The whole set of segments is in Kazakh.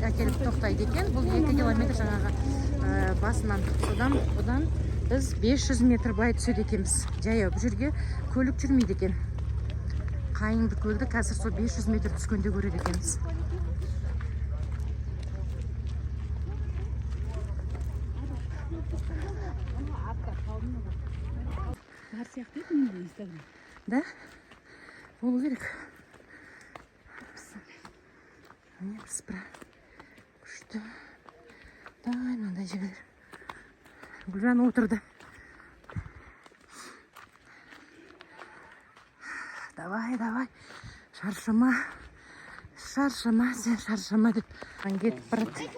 әкеліп тоқтайды екен. Бұл 2 километр жаңағы басынан. Содан бұдан біз 500 метр былай түседі екенбіз. Жаяу, бұл жерге көлік жүрмейді екен. Қайыңды көлді қазір сол 500 метр түскенде көреді екенбіз. Бар сияқты еді менде Инстаграм. Да? Болу керек. Міне, бір сыпыра. Күшті. Дай, мынандай жерлер. Гүлжан отырды. Давай, давай. Шаршама. Шаршама, сен шаршама деп. Кетіп барады.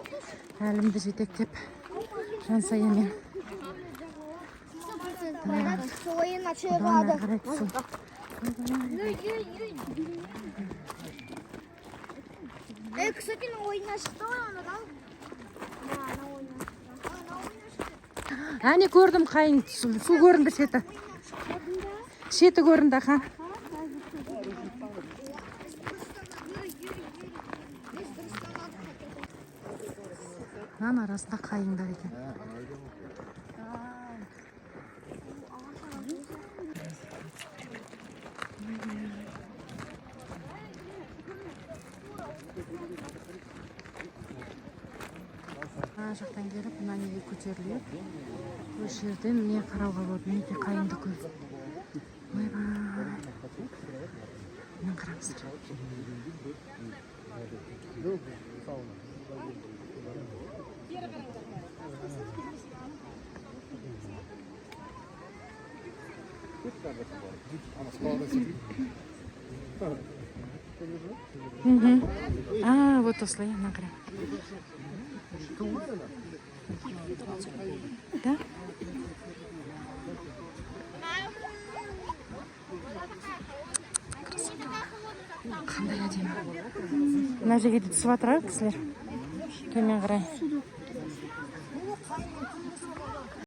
Әлімді жетектеп. Жансаямен. 100% барады. Ойын Бұдан ашылады. әрі қарай түсу. Кстати, на ойын ашты ғой, ана да. Да, ана ойын ашты. Ана ойын ашты. Әне, көрдім қайың, су көрінді шеті. Шеті көрінді, аха. Мынаның арасында қайыңдар екен. Мына жақтан келіп, мына неге көтеріледі. Осы жерден міне қарауға болады. Мінекей, Қайыңды көл. Ойбай. Мына қараңыздар. Мгм. А, вот осылай, мына қара. Да? Красота. Қандай әдемі. Мына жерге де түсіп жатыр ғой кісілер. Төмен қарай.